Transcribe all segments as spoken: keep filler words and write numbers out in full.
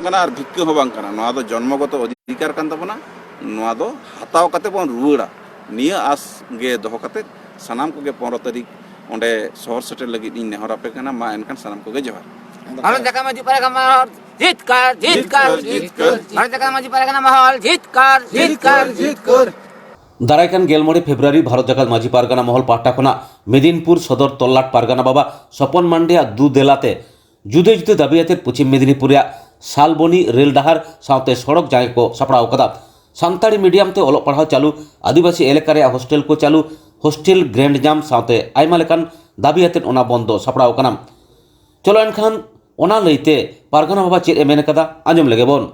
ᱠᱟᱱᱟ ᱟᱨ ᱵᱷᱤᱠᱠᱟᱹ ᱦᱚᱸ ᱵᱟᱝ ᱠᱟᱱᱟ᱾ ᱱᱚᱣᱟ ᱫᱚ ᱡᱚᱱᱢᱚᱜᱚᱛᱚ ᱚᱫᱷᱤᱠᱟᱨ ᱠᱟᱱ ᱛᱟᱵᱚᱱᱟ᱾ ᱱᱚᱣᱟ ᱫᱚ ᱦᱟᱛᱟᱣ ᱠᱟᱛᱮ ᱵᱚᱱ ᱨᱩᱣᱟᱹᱲᱟ, ᱱᱤᱭᱟᱹ ᱟᱥ ᱜᱮ ᱫᱚᱦᱚ ᱠᱟᱛᱮ ᱥᱟᱱᱟᱢ ᱠᱚᱜᱮ ᱯᱚᱱᱨᱚ ᱛᱟᱹᱨᱤᱠᱷ ᱚᱸᱰᱮ ᱥᱚᱦᱚᱨ ᱥᱮᱴᱮᱨ ᱞᱟᱹᱜᱤᱫ ᱤᱧ ᱱᱮᱦᱚᱨ ᱟᱯᱮ ᱠᱟᱱᱟ᱾ ᱢᱟ ᱮᱱᱠᱷᱟᱱ ᱥᱟᱱᱟᱢ ᱠᱚᱜᱮ ᱡᱚᱦᱟᱨ᱾ ᱵᱷᱟᱨᱚᱛ ᱡᱟᱠᱟᱛ ᱢᱟᱹᱡᱷᱤ ᱯᱟᱨᱜᱟᱱᱟ ᱢᱚᱦᱚᱞ ᱡᱤᱛᱠᱟᱨ, ᱡᱤᱛᱠᱟᱨ, ᱡᱤᱛᱠᱟᱨ᱾ ᱵᱷᱟᱨᱚᱛ ᱡᱟᱠᱟᱛ ᱢᱟᱹᱡᱷᱤ ᱯᱟᱨᱜᱟᱱᱟ ᱢᱚᱦᱚᱞ ᱡᱤᱛᱠᱟᱨ, ᱡᱤᱛᱠᱟᱨ, ᱡᱤᱛᱠᱟᱨ᱾ ᱫᱟᱨᱟᱭ ᱠᱟᱱ ᱜᱮᱞ ᱢᱚᱬᱮ ᱯᱷᱮᱵᱽᱨᱩᱣᱟᱨᱤ ᱵᱷᱟᱨᱚᱛ ᱡᱟᱠᱟᱛ ᱢᱟᱹᱡᱷᱤ ᱯᱟᱨᱜᱟᱱᱟ ᱢᱚᱦᱚᱞ ᱯᱟᱦᱴᱟ ᱠᱷᱚᱱᱟᱜ ᱢᱮᱫᱤᱱᱯᱩᱨ ᱥᱚᱫᱚᱨ ᱛᱚᱞᱞᱟᱴ ᱯᱟᱨᱜᱟᱱᱟ ᱵᱟᱵᱟ ᱥᱚᱯᱚᱱ ᱢᱟᱱᱰᱤᱭᱟᱜ ᱫᱩ ᱫᱮᱞᱟᱛᱮ ᱡᱩᱫᱟᱹ ᱡᱩᱫᱟᱹ ᱫᱟᱹᱵᱤ ᱟᱛᱮ ᱯᱚᱪᱷᱤᱢ ᱢᱮᱫᱤᱱᱤᱯᱩᱨ ᱨᱮᱭᱟᱜ ᱥᱟᱞᱵᱚᱱᱤ ᱨᱮᱞ ᱰᱟᱦᱟᱨ ᱥᱟᱶᱛᱮ ᱥᱚᱲᱚᱠ ᱡᱟᱸᱜᱮ ᱠᱚ ᱥᱟᱯᱲᱟᱣ ᱟᱠᱟᱫᱟ᱾ ᱥᱟᱱᱛᱟᱲᱤ ᱢᱤᱰᱤᱭᱟᱢ ᱛᱮ ᱚᱞᱚᱜ ᱯᱟᱲᱦᱟᱣ ᱪᱟᱹᱞᱩ, ᱟᱹᱫᱤᱵᱟᱹᱥᱤ ᱮᱞᱟᱠᱟ ᱨᱮᱭᱟᱜ ᱦᱳᱥᱴᱮᱞ ᱠᱚ ᱪᱟᱹᱞᱩ, ᱦᱳᱥᱴᱮᱞ ᱜᱨᱮᱱᱰ ᱧᱟᱢ ᱥᱟᱶᱛᱮ ᱟᱭᱢᱟ ᱞᱮᱠᱟᱱ ᱫᱟᱹᱵᱤ ᱟᱛᱮ ᱚᱱᱟ ᱵᱚᱱᱫᱚ ᱥᱟᱯᱲᱟᱣ ᱟᱠᱟᱱᱟ᱾ ᱪᱚᱞᱚ ᱮᱱᱠᱷᱟᱱ ᱚᱱᱟ ᱞᱟᱹᱭᱛᱮ ᱯᱟᱨᱜᱟᱱᱟ ᱵᱟᱵᱟ ᱪᱮᱫ ᱮ ᱢᱮᱱ ᱟᱠᱟᱫᱟ, ᱟᱸᱡᱚᱢ ᱞᱮᱜᱮ ᱵᱚᱱ᱾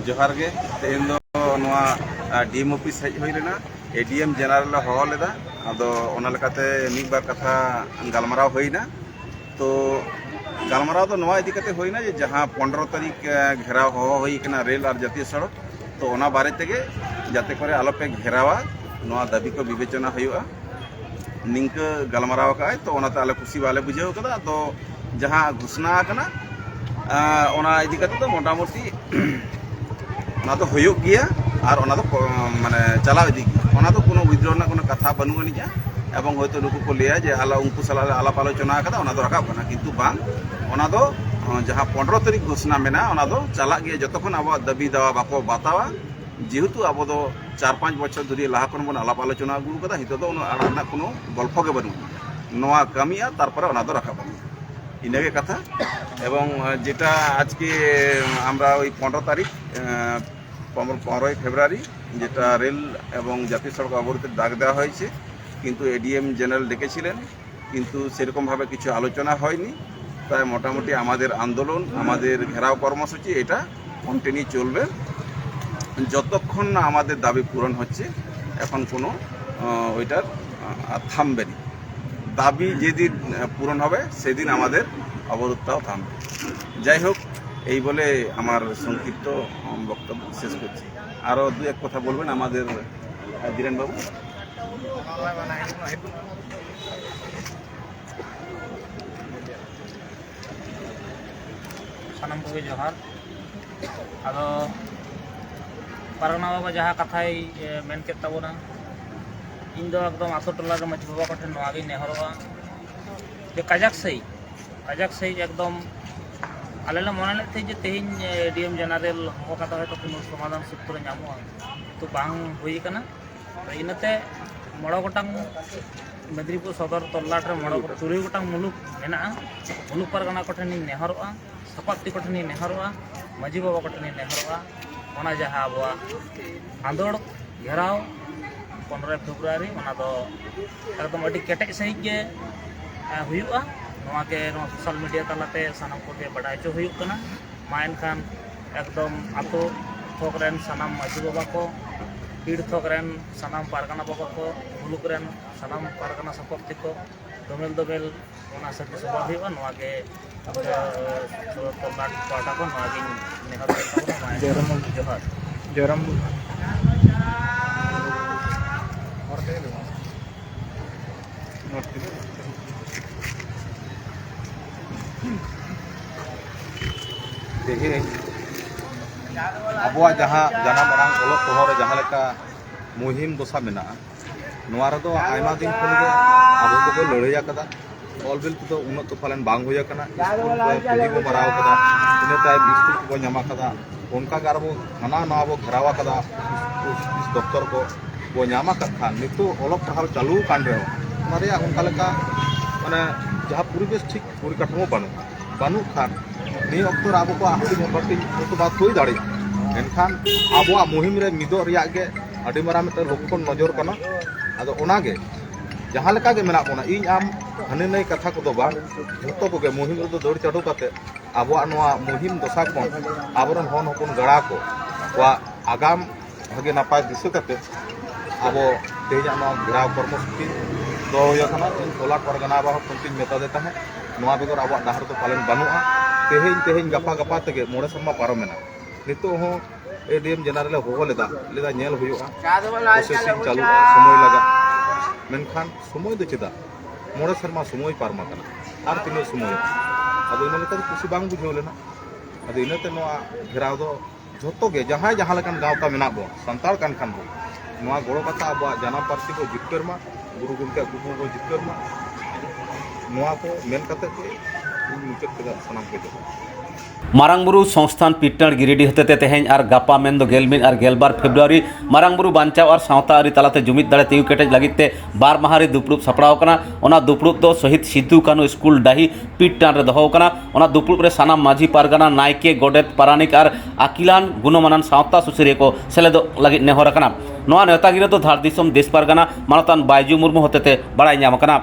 ᱡᱚᱦᱟᱨ ᱜᱮ᱾ ᱛᱮᱦᱮᱧ ᱫᱚ ᱱᱚᱣᱟ, ᱟ, ᱰᱤ ᱮᱢ ᱚᱯᱷᱤᱥ ᱦᱮᱡ ᱦᱩᱭ ᱞᱮᱱᱟ, ᱮ ᱰᱤ ᱮᱢ ᱡᱮᱱᱟᱨᱮᱞ ᱞᱮ ᱦᱚᱦᱚ ᱞᱮᱫᱟ᱾ ᱟᱫᱚ ᱚᱱᱟ ᱞᱮᱠᱟᱛᱮ ᱢᱤᱫ ᱵᱟᱨ ᱠᱟᱛᱷᱟ ᱜᱟᱞᱢᱟᱨᱟᱣ ᱦᱩᱭᱱᱟ᱾ ᱛᱚ ᱜᱟᱞᱢᱟᱨᱟᱣ ᱫᱚ ᱱᱚᱣᱟ ᱤᱫᱤ ᱠᱟᱛᱮ ᱦᱩᱭᱱᱟ ᱡᱮ ᱡᱟᱦᱟᱸ ᱯᱚᱱᱨᱚ ᱛᱟᱹᱨᱤᱠᱷ, ᱟ, ᱜᱷᱮᱨᱟᱣ ᱦᱚᱦᱚ ᱦᱩᱭ ᱠᱟᱱᱟ ᱨᱮᱞ ᱟᱨ ᱡᱟᱹᱛᱤᱭᱚ ᱥᱚᱲᱚᱠ, ᱛᱚ ᱚᱱᱟ ᱵᱟᱨᱮ ᱛᱮᱜᱮ ᱡᱟᱛᱮ ᱠᱚᱨᱮ ᱟᱞᱚᱯᱮ ᱜᱷᱮᱨᱟᱣᱟ, ᱱᱚᱣᱟ ᱫᱟᱹᱵᱤ ᱠᱚ ᱵᱤᱵᱮᱪᱚᱱᱟ ᱦᱩᱭᱩᱜᱼᱟ᱾ ᱱᱤᱝᱠᱟᱹ ᱜᱟᱞᱢᱟᱨᱟᱣ ᱟᱠᱟᱫᱼᱟᱭ, ᱛᱚ ᱚᱱᱟᱛᱮ ᱟᱞᱮ ᱠᱩᱥᱤ ᱵᱟᱞᱮ ᱵᱩᱡᱷᱟᱹᱣ ᱠᱟᱫᱟ᱾ ᱟᱫᱚ ᱡᱟᱦᱟᱸ ᱜᱷᱳᱥᱱᱟ ᱟᱠᱟᱱᱟ, ᱟᱸ, ᱚᱱᱟ ᱤᱫᱤ ᱠᱟᱛᱮ ᱫᱚ ᱢᱚᱴᱟᱢᱩᱴᱤ ᱚᱱᱟ ᱫᱚ ᱦᱩᱭᱩᱜ ᱜᱮᱭᱟ ᱟᱨ ᱚᱱᱟ ᱫᱚ ᱠᱚ-, ᱢᱟᱱᱮ ᱪᱟᱞᱟᱣ ᱤᱫᱤᱜ ᱜᱮᱭᱟ᱾ ᱚᱱᱟ ᱫᱚ ᱠᱳᱱᱳ withdraw ᱨᱮᱱᱟᱜ ᱠᱳᱱᱳ ᱠᱟᱛᱷᱟ ᱵᱟᱹᱱᱩᱜ ᱟᱹᱱᱤᱡᱼᱟ᱾ ᱮᱵᱚᱝ ᱦᱚᱭᱛᱳ ᱱᱩᱠᱩ ᱠᱚ ᱞᱟᱹᱭᱟ ᱡᱮ ᱟᱞᱮ ᱩᱱᱠᱩ ᱥᱟᱞᱟᱜ ᱞᱮ ᱟᱞᱟᱯ ᱟᱞᱳᱪᱚᱱᱟ ᱟᱠᱟᱫᱟ, ᱚᱱᱟ ᱫᱚ ᱨᱟᱠᱟᱵ ᱠᱟᱱᱟ, ᱠᱤᱱᱛᱩ ᱵᱟᱝ, ᱚᱱᱟ ᱫᱚ, ᱟᱸ, ᱡᱟᱦᱟᱸ ᱯᱚᱱᱨᱚ ᱛᱟᱹᱨᱤᱠᱷ ᱜᱷᱳᱥᱱᱟ ᱢᱮᱱᱟᱜᱼᱟ, ᱚᱱᱟ ᱫᱚ ᱪᱟᱞᱟᱜ ᱜᱮᱭᱟ ᱡᱚᱛᱚᱠᱷᱚᱱ ᱟᱵᱚᱣᱟᱜ ᱫᱟᱹᱵᱤ ᱫᱟᱣᱟ ᱵᱟᱠᱚ ᱵᱟᱛᱟᱣᱟ᱾ ᱡᱮᱦᱮᱛᱩ ᱟᱵᱚ ᱫᱚ ᱪᱟᱨ ᱯᱟᱸᱪ ᱵᱚᱪᱷᱚᱨ ᱫᱷᱩᱨᱤᱭᱟᱹ ᱞᱟᱦᱟ ᱠᱷᱚᱱ ᱵᱚᱱ ᱟᱞᱟᱯ ᱟᱞᱳᱪᱚᱱᱟ ᱟᱹᱜᱩ ᱟᱠᱟᱫᱟ, ᱱᱤᱛᱚᱜ ᱫᱚ ᱩᱱᱟᱹᱜ ᱟᱲᱟᱜ ᱨᱮᱱᱟᱜ ᱠᱳᱱᱳ ᱜᱚᱞᱯᱷᱚ ᱜᱮ ᱵᱟᱹᱱᱩᱜᱼᱟ᱾ ᱱᱚᱣᱟ ᱠᱟᱹᱢᱤᱜᱼᱟ, ᱛᱟᱨᱯᱚᱨᱮ ᱚᱱᱟ ᱫᱚ ᱨᱟᱠᱟᱵ ᱟᱹᱜᱩᱭᱟ, ᱤᱱᱟᱹᱜᱮ ᱠᱟᱛᱷᱟ᱾ এবং, আহ, যেটা আজকে, উম, আমরা ওই পনেরো তারিখ, আহ, পনেরো, পনেরোই ফেব্রুয়ারি, যেটা রেল এবং জাতীয় সড়ক অবরোধের ডাক দেওয়া হয়েছে, কিন্তু এডিএম জেনারেল ডেকেছিলেন, কিন্তু সেরকমভাবে কিছু আলোচনা হয়নি। তাই মোটামুটি আমাদের আন্দোলন, আমাদের ঘেরাও কর্মসূচি এটা কন্টিনিউ চলবে, যতক্ষণ না আমাদের দাবি পূরণ হচ্ছে। এখন কোনো, আহ, ওইটার, আহ, আর থামবে না। দাবি যেদিন, আহ, পূরণ হবে, সেদিন আমাদের অবরোধটাও থামবে। যাই হোক, এই বলে আমার সংক্ষিপ্ত, উম, বক্তব্য শেষ করছি। আরও দু এক কথা বলবেন আমাদের, আহ, ধীরেনবাবু। ᱥᱟᱱᱟᱢ ᱠᱚᱜᱮ ᱡᱚᱦᱟᱨ᱾ ᱟᱫᱚ ᱯᱟᱨᱜᱟᱱᱟ ᱵᱟᱵᱟ ᱡᱟᱦᱟᱸ ᱠᱟᱛᱷᱟᱭ ᱮ, ᱢᱮᱱ ᱠᱮᱫ ᱛᱟᱵᱚᱱᱟ, ᱤᱧ ᱫᱚ ᱮᱠᱫᱚᱢ ᱟᱛᱳ ᱴᱚᱞᱟ ᱨᱮ ᱢᱟᱹᱡᱷᱤ ᱵᱟᱵᱟ ᱠᱚᱴᱷᱮᱱ ᱱᱚᱣᱟᱜᱤᱧ ᱱᱮᱦᱚᱨᱚᱜᱼᱟ ᱡᱮ ᱠᱟᱡᱟᱠ ᱥᱟᱺᱦᱤᱡ, ᱠᱟᱡᱟᱠ ᱥᱟᱺᱦᱤᱡ ᱮᱠᱫᱚᱢ ᱟᱞᱮ ᱞᱮ ᱢᱚᱱᱮ ᱞᱮᱫ ᱛᱟᱦᱮᱸᱫ ᱡᱮ ᱛᱮᱦᱮᱧ ᱮ, ᱰᱤ ᱮᱢ ᱡᱮᱱᱟᱨᱮᱞ ᱦᱚᱦᱚ ᱠᱟᱛᱮ ᱦᱚᱭᱛᱳ ᱠᱳᱱᱳ ᱥᱚᱢᱟᱫᱷᱟᱱ ᱥᱩᱛᱨᱚ ᱧᱟᱢᱚᱜᱼᱟ, ᱠᱤᱱᱛᱩ ᱵᱟᱝ ᱦᱩᱭ ᱟᱠᱟᱱᱟ᱾ ᱤᱱᱟᱹᱛᱮ ᱢᱚᱬᱮ ᱜᱚᱴᱟᱝ ᱢᱮᱫᱽᱱᱤᱯᱩᱨ ᱥᱚᱫᱚᱨ ᱛᱚᱞᱞᱟᱴ ᱨᱮ ᱢᱚᱬᱮ ᱜᱚᱴᱟᱝ, ᱛᱩᱨᱩᱭ ᱜᱚᱴᱟᱝ ᱢᱩᱞᱩᱠ ᱢᱮᱱᱟᱜᱼᱟ᱾ ᱢᱩᱞᱩᱠ ᱯᱟᱨᱜᱟᱱᱟ ᱠᱚᱴᱷᱮᱱᱤᱧ ᱱᱮᱦᱚᱨᱚᱜᱼᱟ, ᱥᱟᱯᱟᱵᱛᱤ ᱠᱚᱴᱷᱮᱱᱤᱧ ᱱᱮᱦᱚᱨᱚᱜᱼᱟ, ᱢᱟᱹᱡᱷᱤ ᱵᱟᱵᱟ ᱠᱚᱴᱷᱮᱱᱤᱧ ᱱᱮᱦᱚᱨᱚᱜᱼᱟ, ᱚᱱᱟ ᱡᱟᱦᱟᱸ ᱟᱵᱚᱣᱟᱜ ᱟᱸᱫᱳᱲ ᱜᱷᱮᱨᱟᱣ ᱯᱚᱱᱨᱚᱭ ᱯᱷᱮᱵᱽᱨᱩᱣᱟᱨᱤ, ᱚᱱᱟ ᱫᱚ ᱮᱠᱫᱚᱢ ᱟᱹᱰᱤ ᱠᱮᱴᱮᱡ ᱥᱟᱺᱦᱤᱡ ᱜᱮ ᱮ, ᱦᱩᱭᱩᱜᱼᱟ᱾ ᱱᱚᱣᱟ ᱜᱮ ᱱᱚᱣᱟ ᱥᱳᱥᱟᱞ ᱢᱤᱰᱤᱭᱟ ᱛᱟᱞᱟᱛᱮ ᱥᱟᱱᱟᱢ ᱠᱚᱜᱮ ᱵᱟᱰᱟᱭ ᱦᱚᱪᱚ ᱦᱩᱭᱩᱜ ᱠᱟᱱᱟ᱾ ᱢᱟ ᱮᱱᱠᱷᱟᱱ ᱮᱠᱫᱚᱢ ᱟᱛᱳ ᱛᱷᱚᱠ ᱨᱮᱱ ᱥᱟᱱᱟᱢ ᱢᱟᱹᱡᱷᱤ ᱵᱟᱵᱟ ᱠᱚ, ᱯᱤᱲ ᱛᱷᱚᱠ ᱨᱮᱱ ᱥᱟᱱᱟᱢ ᱯᱟᱨᱜᱟᱱᱟ ᱵᱟᱵᱟ ᱠᱚ, ᱢᱩᱞᱩᱠ ᱨᱮᱱ ᱥᱟᱱᱟᱢ ᱯᱟᱨᱜᱟᱱᱟ ᱥᱟᱯᱟᱵᱛᱤ ᱠᱚ, ᱫᱚᱢᱮᱞ ᱫᱚᱢᱮᱞ ᱚᱱᱟ ᱥᱟᱹᱠᱷᱤ ᱥᱚᱵᱷᱟ ᱦᱩᱭᱩᱜᱼᱟ᱾ ᱱᱚᱣᱟ ᱜᱮ ᱟᱵᱚ ᱥᱚᱫᱚᱨ ᱛᱚᱞᱞᱟᱴ ᱯᱟᱦᱴᱟ ᱠᱷᱚᱱ ᱱᱚᱣᱟ ᱜᱤᱧ ᱱᱮᱦᱚᱨ ᱠᱮᱫ ᱛᱟᱵᱚᱱᱟ᱾ ᱢᱟ ᱮᱱᱠᱷᱟᱱ ᱡᱚᱦᱟᱨ᱾ ᱡᱚᱦᱟᱨ᱾ ᱛᱮᱦᱮᱧ ᱟᱵᱚᱣᱟᱜ ᱡᱟᱦᱟᱸ ᱡᱟᱱᱟᱢ ᱟᱲᱟᱝ ᱚᱞᱚᱜ ᱯᱟᱲᱦᱟᱣ ᱨᱮ ᱡᱟᱦᱟᱸ ᱞᱮᱠᱟ ᱢᱩᱦᱤᱢ ᱫᱚᱥᱟ ᱢᱮᱱᱟᱜᱼᱟ, ᱱᱚᱣᱟ ᱨᱮᱫᱚ ᱟᱭᱢᱟ ᱫᱤᱱ ᱠᱷᱚᱱ ᱜᱮ ᱟᱵᱚ ᱠᱚᱵᱚ ᱞᱟᱹᱲᱦᱟᱹᱭ ᱟᱠᱟᱫᱟ᱾ ᱚᱞ ᱵᱤᱞ ᱛᱮᱫᱚ ᱩᱱᱟᱹᱜ ᱛᱚ ᱯᱟᱞᱮᱱ ᱵᱟᱝ ᱦᱩᱭ ᱟᱠᱟᱱᱟ᱾ ᱥᱠᱩᱞ ᱠᱚᱨᱮ ᱯᱩᱛᱷᱤ ᱵᱚ ᱢᱟᱨᱟᱣ ᱟᱠᱟᱫᱟ, ᱤᱱᱟᱹ ᱛᱟᱭᱚᱢ ᱥᱠᱩᱞ ᱠᱚᱵᱚ ᱧᱟᱢ ᱟᱠᱟᱫᱟ᱾ ᱚᱱᱠᱟ ᱜᱮ ᱟᱨ ᱵᱚ ᱦᱟᱱᱟ ᱱᱟᱣᱟ ᱵᱚ ᱜᱷᱮᱨᱟᱣ ᱟᱠᱟᱫᱟ, ᱚᱯᱷᱤᱥ ᱫᱚᱯᱛᱚᱨ ᱠᱚ ᱵᱚ ᱧᱟᱢ ᱟᱠᱟᱫ ᱠᱷᱟᱱ, ᱱᱤᱛᱚᱜ ᱚᱞᱚᱜ ᱯᱟᱲᱦᱟᱣ ᱪᱟᱹᱞᱩ ᱟᱠᱟᱱ ᱨᱮᱦᱚᱸ ᱚᱱᱟ ᱨᱮᱭᱟᱜ ᱚᱱᱠᱟ ᱞᱮᱠᱟ ᱢᱟᱱᱮ ᱡᱟᱦᱟᱸ ᱯᱚᱨᱤᱵᱮᱥ ᱴᱷᱤᱠ ᱯᱚᱨᱤᱠᱟᱴᱷᱟᱢᱳ ᱵᱟᱹᱱᱩᱜᱼᱟ᱾ ᱵᱟᱹᱱᱩᱜ ᱠᱷᱟᱱ ᱱᱤᱭᱟᱹ ᱚᱠᱛᱚ ᱨᱮ ᱟᱵᱚ ᱠᱚᱣᱟᱜ ᱦᱟᱹᱴᱤᱧ ᱦᱟᱹᱯᱟᱹᱴᱤᱧ ᱦᱚᱭᱛᱳ ᱵᱟ ᱦᱩᱭ ᱫᱟᱲᱮᱭᱟᱜᱼᱟ, ᱢᱮᱱᱠᱷᱟᱱ ᱟᱵᱚᱣᱟᱜ ᱢᱩᱦᱤᱢ ᱨᱮ ᱢᱤᱫᱚᱜ ᱨᱮᱭᱟᱜ ᱜᱮ ᱟᱹᱰᱤ ᱢᱟᱨᱟᱝ ᱢᱤᱫᱴᱮᱱ ᱞᱚᱠᱠᱷᱚᱱ ᱱᱚᱡᱚᱨ ᱠᱟᱱᱟ᱾ ᱟᱫᱚ ᱚᱱᱟᱜᱮ ᱡᱟᱦᱟᱸ ᱞᱮᱠᱟ ᱜᱮ ᱢᱮᱱᱟᱜ ᱵᱚᱱᱟ, ᱤᱧ ᱟᱢ ᱦᱟᱹᱱᱤ ᱱᱟᱹᱭ ᱠᱟᱛᱷᱟ ᱠᱚᱫᱚ ᱵᱟᱝ, ᱡᱷᱚᱛᱚ ᱠᱚᱜᱮ ᱢᱩᱦᱤᱢ ᱨᱮᱫᱚ ᱫᱟᱹᱲ ᱪᱟᱰᱚ ᱠᱟᱛᱮ ᱟᱵᱚᱣᱟᱜ ᱱᱚᱣᱟ ᱢᱩᱦᱤᱢ ᱫᱚᱥᱟ ᱠᱷᱚᱱ ᱟᱵᱚᱨᱮᱱ ᱦᱚᱱ ᱦᱚᱯᱚᱱ ᱜᱟᱲᱟ ᱠᱚ ᱠᱚᱣᱟᱜ ᱟᱜᱟᱢ ᱵᱷᱟᱜᱮ ᱱᱟᱯᱟᱭ ᱫᱤᱥᱟᱹ ᱠᱟᱛᱮ ᱟᱵᱚ ᱛᱮᱦᱮᱧᱟᱜ ᱱᱚᱣᱟ ᱜᱷᱮᱨᱟᱣ ᱠᱚᱨᱢᱚᱥᱩᱪᱤ ᱫᱚᱦᱚ ᱦᱩᱭ ᱟᱠᱟᱱᱟ᱾ ᱤᱧ ᱛᱚᱞᱟᱴ ᱯᱟᱨᱜᱟᱱᱟ ᱵᱟᱵᱟ ᱦᱚᱸ ᱠᱷᱚᱱ ᱛᱤᱧ ᱢᱮᱛᱟ ᱫᱮ ᱛᱟᱦᱮᱸᱫ, ᱱᱚᱣᱟ ᱵᱮᱜᱚᱨ ᱟᱵᱚᱣᱟᱜ ᱰᱟᱦᱟᱨ ᱫᱚ ᱯᱟᱞᱮᱱ ᱵᱟᱹᱱᱩᱜᱼᱟ᱾ ᱛᱮᱦᱮᱧ, ᱛᱮᱦᱮᱧ, ᱜᱟᱯᱟ, ᱜᱟᱯᱟ ᱛᱮᱜᱮ ᱢᱚᱬᱮ ᱥᱮᱨᱢᱟ ᱯᱟᱨᱚᱢᱮᱱᱟ᱾ ᱱᱤᱛᱚᱜ ᱦᱚᱸ ᱮ ᱰᱤ ᱮᱢ ᱡᱮᱱᱟᱨᱮᱞ ᱮ ᱦᱚᱦᱚ ᱞᱮᱫᱟ, ᱞᱮᱫᱟ ᱧᱮᱞ ᱦᱩᱭᱩᱜᱼᱟ, ᱯᱨᱚᱥᱮᱥᱤᱝ ᱪᱟᱹᱞᱩᱜᱼᱟ, ᱥᱚᱢᱚᱭ ᱞᱟᱜᱟᱜᱼᱟ᱾ ᱢᱮᱱᱠᱷᱟᱱ ᱥᱚᱢᱚᱭ ᱫᱚ ᱪᱮᱫᱟᱜ? ᱢᱚᱬᱮ ᱥᱮᱨᱢᱟ ᱥᱚᱢᱚᱭ ᱯᱟᱨᱚᱢ ᱟᱠᱟᱱᱟ, ᱟᱨ ᱛᱤᱱᱟᱹᱜ ᱥᱚᱢᱚᱭᱚᱜᱼᱟ? ᱟᱫᱚ ᱤᱱᱟᱹ ᱞᱮᱠᱟᱛᱮ ᱠᱩᱥᱤ ᱵᱟᱝ ᱵᱩᱡᱷᱟᱹᱣ ᱞᱮᱱᱟ᱾ ᱟᱫᱚ ᱤᱱᱟᱹᱛᱮ ᱱᱚᱣᱟ ᱜᱷᱮᱨᱟᱣ ᱫᱚ ᱡᱷᱚᱛᱚ ᱜᱮ, ᱡᱟᱦᱟᱸᱭ ᱡᱟᱦᱟᱸ ᱞᱮᱠᱟᱱ ᱜᱟᱶᱛᱟ ᱢᱮᱱᱟᱜ ᱵᱚᱱ, ᱥᱟᱱᱛᱟᱲ ᱠᱟᱱ ᱠᱷᱟᱱ ᱵᱚᱱ, ᱱᱚᱣᱟ ᱜᱚᱲᱚ ᱠᱟᱛᱷᱟ ᱟᱵᱚᱣᱟᱜ ᱡᱟᱱᱟᱢ ᱯᱟᱹᱨᱥᱤ ᱵᱚ ᱡᱤᱛᱠᱟᱹᱨ ᱢᱟ, ᱜᱩᱨᱩ ᱜᱚᱢᱠᱮᱭᱟᱜ ᱠᱩᱠᱢᱩ ᱵᱚ ᱡᱤᱛᱠᱟᱹᱨ ᱢᱟ᱾ ᱱᱚᱣᱟ ᱠᱚ ᱢᱮᱱ ᱠᱟᱛᱮ ᱜᱮ ᱤᱧ ᱢᱩᱪᱟᱹᱫ ᱠᱮᱫᱟ ᱥᱟᱱᱟᱢ ᱠᱚ ᱡᱚᱦᱟᱨ᱾ ᱢᱟᱨᱟᱝ ᱵᱩᱨᱩ ᱥᱚᱝᱥᱛᱷᱟᱱ ᱯᱤᱴᱱᱟᱲ ᱜᱤᱨᱤᱰᱤ ᱦᱚᱛᱮᱛᱮ ᱛᱮᱦᱮᱧ ᱟᱨ ᱜᱟᱯᱟ ᱢᱮᱱᱫᱚ ᱜᱮᱞ ᱢᱤᱫ ᱟᱨ ᱜᱮᱞ ᱵᱟᱨ ᱯᱷᱮᱵᱽᱨᱩᱣᱟᱨᱤ ᱢᱟᱨᱟᱝ ᱵᱩᱨᱩ ᱵᱟᱧᱪᱟᱣ ᱟᱨ ᱥᱟᱶᱛᱟ ᱟᱹᱨᱤ ᱛᱟᱞᱟᱛᱮ ᱡᱩᱢᱤᱫ ᱫᱟᱲᱮ ᱛᱤᱸᱜᱩ ᱠᱮᱴᱮᱡ ᱞᱟᱹᱜᱤᱫ ᱛᱮ ᱵᱟᱨ ᱢᱟᱦᱟ ᱨᱮ ᱫᱩᱯᱲᱩᱵ ᱥᱟᱯᱲᱟᱣ ᱟᱠᱟᱱᱟ᱾ ᱚᱱᱟ ᱫᱩᱯᱲᱩᱵ ᱫᱚ ᱥᱚᱦᱤᱫ ᱥᱤᱫᱩ ᱠᱟᱹᱱᱦᱩ ᱥᱠᱩᱞ ᱰᱟᱹᱦᱤ ᱯᱤᱴᱱᱟᱲ ᱨᱮ ᱫᱚᱦᱚ ᱟᱠᱟᱱᱟ᱾ ᱚᱱᱟ ᱫᱩᱯᱲᱩᱵ ᱨᱮ ᱥᱟᱱᱟᱢ ᱢᱟᱹᱡᱷᱤ ᱯᱟᱨᱜᱟᱱᱟ, ᱱᱟᱭᱠᱮ, ᱜᱚᱰᱮᱛ, ᱯᱟᱨᱟᱱᱤᱠ ᱟᱨ ᱟᱹᱠᱤᱞᱟᱱ ᱜᱩᱱᱚᱢᱟᱱᱟᱱ ᱥᱟᱶᱛᱟ ᱥᱩᱥᱟᱹᱨᱤᱭᱟᱹ ᱠᱚ ᱥᱮᱞᱮᱫᱚᱜ ᱞᱟᱹᱜᱤᱫ ᱱᱮᱦᱚᱨ ᱟᱠᱟᱱᱟ᱾ ᱱᱚᱣᱟ ᱱᱮᱣᱛᱟ ᱜᱤᱨᱟᱹ ᱫᱚ ᱫᱷᱟᱲ ᱫᱤᱥᱚᱢ ᱫᱮᱥ ᱯᱟᱨᱜᱟᱱᱟ ᱢᱟᱱᱚᱛᱟᱱ ᱵᱟᱭᱡᱩ ᱢᱩᱨᱢᱩ ᱦᱚᱛᱮᱛᱮ ᱵᱟᱲᱟᱭ ᱧᱟᱢ ᱟᱠᱟᱱᱟ᱾